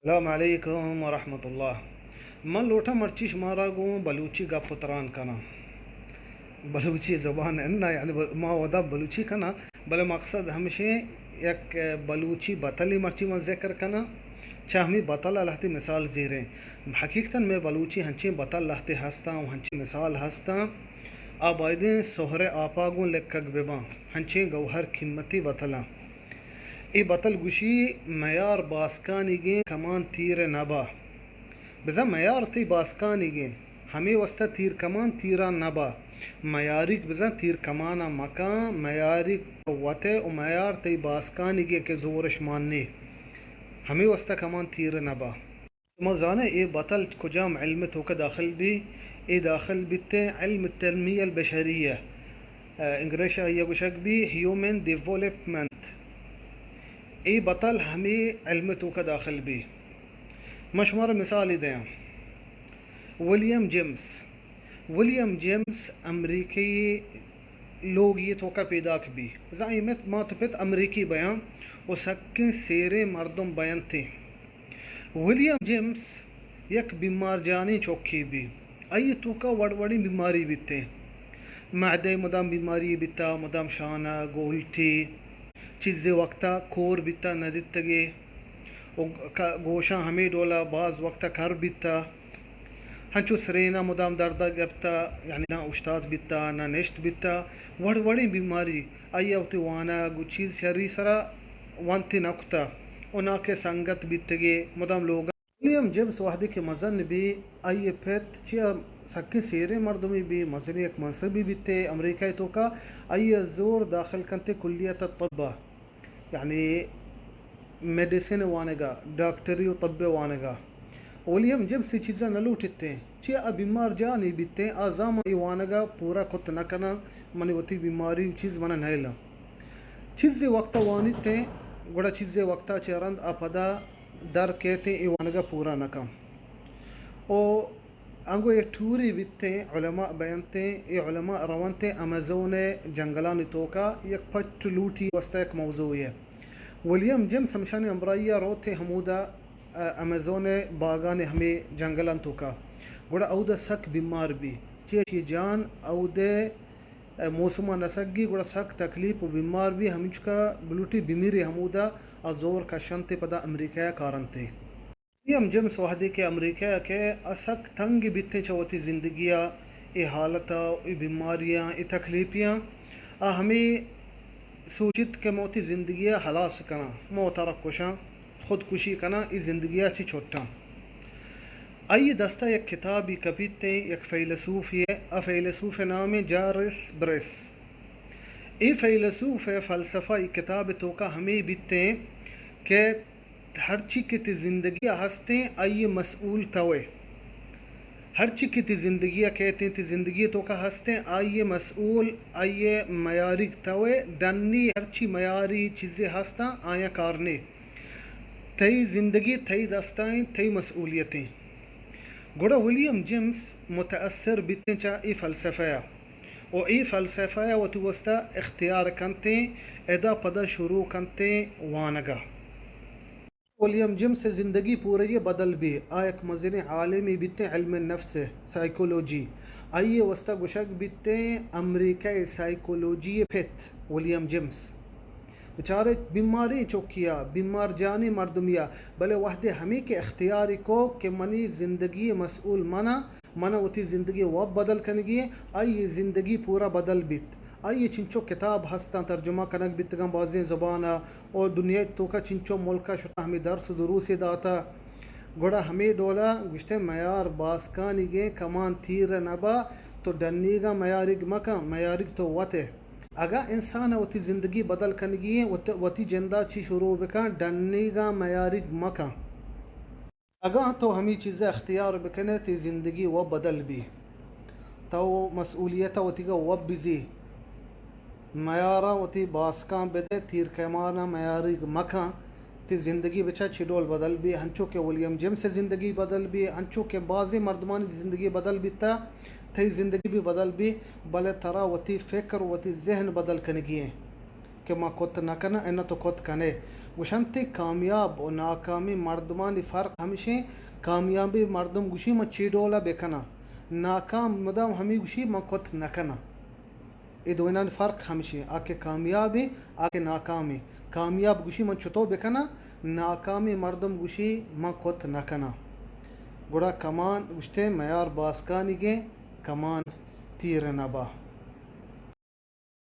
السلام علیکم ورحمۃ اللہ۔ من لوٹاں مرچی شمارا گوں بلوچی گپ و تران کناں۔ بلوچی زبان اناں، یعنی ب-، ما ودا بلوچی کناں، بلے مقصد ہمشیں یک بلوچی بتلی مرچی من ذکر کناں۔ چہ ہمیں بتل ءَ لہتے مثال زیریں۔ حقیقتاً مئے بلوچی ہنچیں بتل لہتے ہستاں و ہنچیں مثال ہستاں، آ بایدیں سہرے آپا گوں لکگ بباں۔ ہنچیں گوہر قیمتی بتلاں۔ اے بتل گوشی، میار باسکانیگیں کمان تیر نبا۔ بزاں میار تئی باسکانیگیں، ہمے واسطہ تیر کمان تیران نبا۔ میاریگ بزاں تیر کمانا مکان، میاریگ تو وتے و میار تئی باسکانیگیں کہ زورش مان نے۔ ہمے واسطہ کمان تیر نبا۔ شما زانئے اے بتل کجام علم توکا داخل بی؟ اے داخل بیتیں علم تنمیہ البشریہ، ءَ، انگریش ءَ آئی ءَ گوشگ بی ہیومن ڈیولپمنٹ۔ اے بتل ہمے علم توکا داخل بی۔ من شمارا مثالے دیاں۔ ولیم جیمز، ولیم جیمز امریکی لوگی توکا پیداک بی۔ بزاں اے مت، مات و پت امریکی بیاں و سکیں سیریں مردم بینتیں۔ ولیم جیمز یک بیمار جانیں چکے بی۔ آئی توکا وڑ وڑیں بیماری بیتیں۔ معدہ مدام بیماری بیتا، مدام شانگ، الٹی، چیزے وقتا کور بیتا ندیتگے۔ و ک-، گوشاں ہمے ڈولا باز وقتا کر بیتا۔ ہنچو سرینا مدام درد گپتا، یعنی نہ اوشتات بیتا، نہ نشت بیتا۔ وڑ وڑیں بیماری۔ آئی ءَ وتی وانگ و چیز شری سرا ونتی نہ کتہ و نا کہ سنگت بیتگی مدام لوگ۔ ولیم جیمز وہدے کہ مزن بی، آئی ءِ پت چیا سکیں سیریں مردمے بی، مزنیں یک منصبی بیتے امریکہ ءِ توکا، آئی ءَ زور داخل کنتے کلیت الطب ءَ، یعنی میڈیسن وانگا، ڈاکٹری و طب وانگا۔ ولیم جیمز اے چیزاں نہ لوٹتیں، چیا آ بیمار جانے بیتیں، آ زاماں اے وانگا پورا کت نہ کناں، منی وتی بیماری و چیز منا نئیلاں۔ چیزے وقتا وانیتیں، گڑا چیزے وقتا چہ رند آ پدا در کیتیں، اے وانگا پورا نہ کن۔ او انگو اے ٹوری بیتیں، علماء بینتیں، اے علماء رونتیں امازون ءِ جنگلانی توکا یک پٹ لوٹی واسطہ یک موضوعے۔ ولیم جیمز ہمشانی ہمراہی ءَ روتیں ہمودا، ا، امازون ءِ باگانی ہمے جنگلانی توکا۔ گڑا اودا سک بیمار بی۔ چیا چی جان اودے، ا، موسم ءَ نسگی، گڑا سک تکلیف و بیمار بی، ہمینچکا بلوٹی بمیری ہمودا آ زور کشنتے پدا امریکہ ءَ کارنتے۔ ولیم جیمز وہدے کہ امریکہ ءَ کہ آ سک تنگ بیتیں چہ وتی زندگی ءَ، اے حالت ءَ، اے بیماریاں، اے تکلیفیاں، آ ہمے سوچت کہ من وتی زندگی ءَ ہلاس کناں، من وتارا کشاں، خودکشی کناں، اے زندگی ءَ چہ چھٹاں۔ آئی دستا یک کتابی کپیتیں، یک فیلسوفے، آ فیلسوف نام جارس بریس۔ اے فیلسوف فلسفہ، اے کتاب توکا ہمے بیتیں کہ ہرچی کہ تئی زندگی ءَ ہستیں، آئی ءِ مسئول توئے۔ ہرچی کہ تئی زندگی ءَ کیتیں، تئی زندگی ءِ توکا ہستیں، آئی ءِ مسئول، آئی ءِ میاریگ توئے۔ ڈنی ہرچی میاری چیزے ہستاں، آیاں کار نے۔ تئی زندگی تئی دستا ایں، تئی مسئولیت ایں۔ گڑا ولیم جیمز متاثر بیتیں چہ اے فلسفہ ءَ۔ و اے فلسفہ ءَ وتی واسطہ اختیار کنتیں، ادا پدا شروع کنتیں وانگا۔ ولیم جیمز ءِ زندگی پورہ ءَ بدل بی۔ آ یک مزنیں عالمے بیتیں علم نفس ءِ، سائیکولوجی۔ آئی ءِ واسطہ گوشگ بیتیں امریکہ ءِ سائیکولوجی ءِ پت ولیم جیمز۔ بچارے بیماریں چکیا، بیمار جانیں مردمیا، بلے وہدے ہمے کہ اختیاری کو کہ منی زندگی ءِ مسئول منا، من ءَ وتی زندگی ءِ وب بدل کنگی ایں، آئی ءِ زندگی پورا بدل بیت۔ آئی ءِ چنچو کتاب ہستاں، ترجمہ کنگ بیتگاں بازیں زبان ءَ، او دنیا ءِ توکا چنچو ملک ءَ شتاں، ہمے درس و دروسے داتہ۔ گڑا ہمے ڈول ءَ گوشتہ، میار باسکانیگیں کمان تیر نہ با، تو ڈنیگاں میاریگ مکن، میاریگ تو وت ئے۔ اگاں انسان ءَ وتی زندگی بدل کنگی ایں، وت-، وتی جند ءَ چی شروع بکن، ڈنیگاں میاریگ مکن۔ اگاں تو ہمے چیز ءَ اختیار بکن ئے، تئی زندگی وَ بدل بی۔ تو مسئولیت ءَ وتیگ ءَ وَ بزی۔ میاراں وتی باسکاں بدئے، تیر کماناں میاریگ مکن۔ تئی زندگی بچار چی ڈول بدل بی، انچو کہ ولیم جیمز ءِ زندگی بدل بی، انچو کہ بازیں مردمانی زندگی بدل بیتہ، تئی زندگی بھی بدل بی، بلے ترا وتی فکر، وتی ذہن بدل کنگی ایں۔ کہ ما کت نہ کناں، اناں تو کت کن ئے۔ گوشنت کامیاب و ناکامیں مردمانی فرق ہمشیں، کامیابیں مردم گوشی من چی ڈولا بکناں، ناکام مدام ہمی گوشی من کت نکناں۔ اے دوئینانی فرق ہمشیں، آ کہ کامیابیں، آ کہ ناکامیں۔ کامیاب گوشی من چتو بکناں، ناکامیں مردم گوشی من کت نکناں۔ گڑا کمان گوشتے میار باسکانیگیں کمان تیر نبا۔